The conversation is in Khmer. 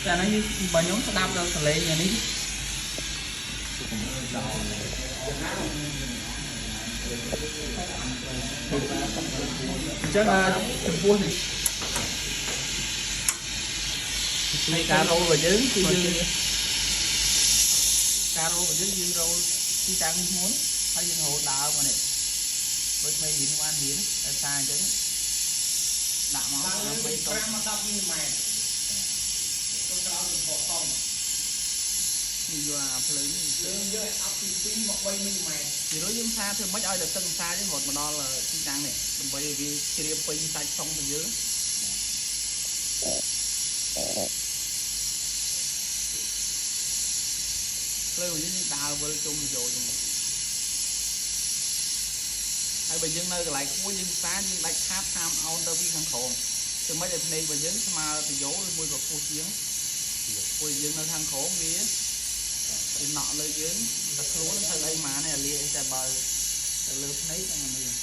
តែហ្នឹងយើងបើខ្ញុំស្ដាប់ដល់សលេងអានេះអញ្ចឹងចំពោះនេះនៃការរោលរបស់យើងគឺយើងការរោលរបស់យើងយើងរោលទីតាំងនេះមុនហើយយើងរោលដើមមកនេះដូចមេរៀនបានរៀនតែសារអញ្ចឹងដាក់មកដើម្បីត 5មក10មីលីម៉ែត្រទៅក្រោយចំពោះកង់ នេះយកអាភ្លើងនេះ លើយកឲ្យអប់ពី2មក3មីលីម៉ែត្រ ពីរួចយើងថាធ្វើម៉េចឲ្យតែទឹកសាយើងរត់មកដល់ទីតាំងនេះដើម្បីឲ្យវាជ្រាបពេញសាច់សុងរបស់យើងភ្លើងរបស់យើងយើងដើរវិលជុំយោយើងហើយបើយើងនៅកន្លែងខ្ពស់យើងសាយើងដាច់ខាតតាមអោនទៅពីខាងក្រោមធ្វើម៉េចឲ្យភ្នែករបស់យើងស្មើទៅយោឬមួយក៏ខ្ពស់ជាងព្រោះយើងនៅខាងក្រោមវាវាណក់លើយើងតែខ្លួនធ្វើអីម៉ានេះអាលាអីតែបើទៅលើភ្នែកហ្នឹងអានេះ